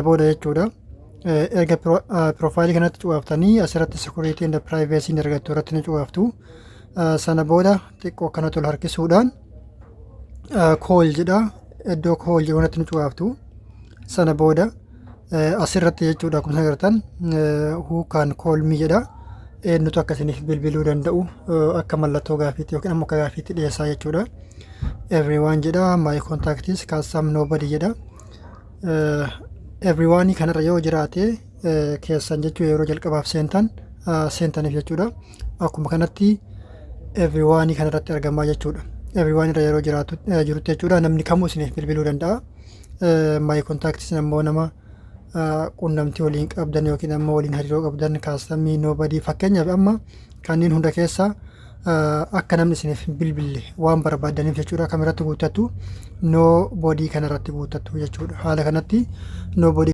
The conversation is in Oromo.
Booda jechuudha. Erga profile kanatti cuqaaftanii asirratti security and privacy argattu irratti ni cuqaaftu. Sana booda xiqqoo akkanatti ol harkisuudhaan call jedha. Iddoo call jedhu kanatti ni cuqaaftu. Sana booda asirratti jechuudha, akkuma isin agartan, "Who can call me" jedha. Eenyutu akka isiniif bilbiluu danda'u akka mallattoo gaafiitti yookiin ammoo akka gaafiitti dhiyeessaa jechuudha. Everyone jedha, my contacts, custom, nobody jedha. Everyone kanarra yoo jiraate keessan jechuu yeroo jalqabaaf seentan seentaniif jechuudha. Akkuma kanatti everyone kanarratti argamaa jechuudha. Everyone irra yeroo jiraatu jirutti jechuudha, namni kamuu isiniif bilbiluu danda'a. My contacts ammoo nama qunnamtii waliin qabdan yookiin ammoo waliin hariiroo qabdan, custom, nobody. Fakkeenyaaf amma kanneen hunda keessa akka namni isiniif bilbille waan barbaadaniif jechuudha, kamirratti guuttattu? Nobody kanarratti guuttattu jechuudha. Haala kanatti nobody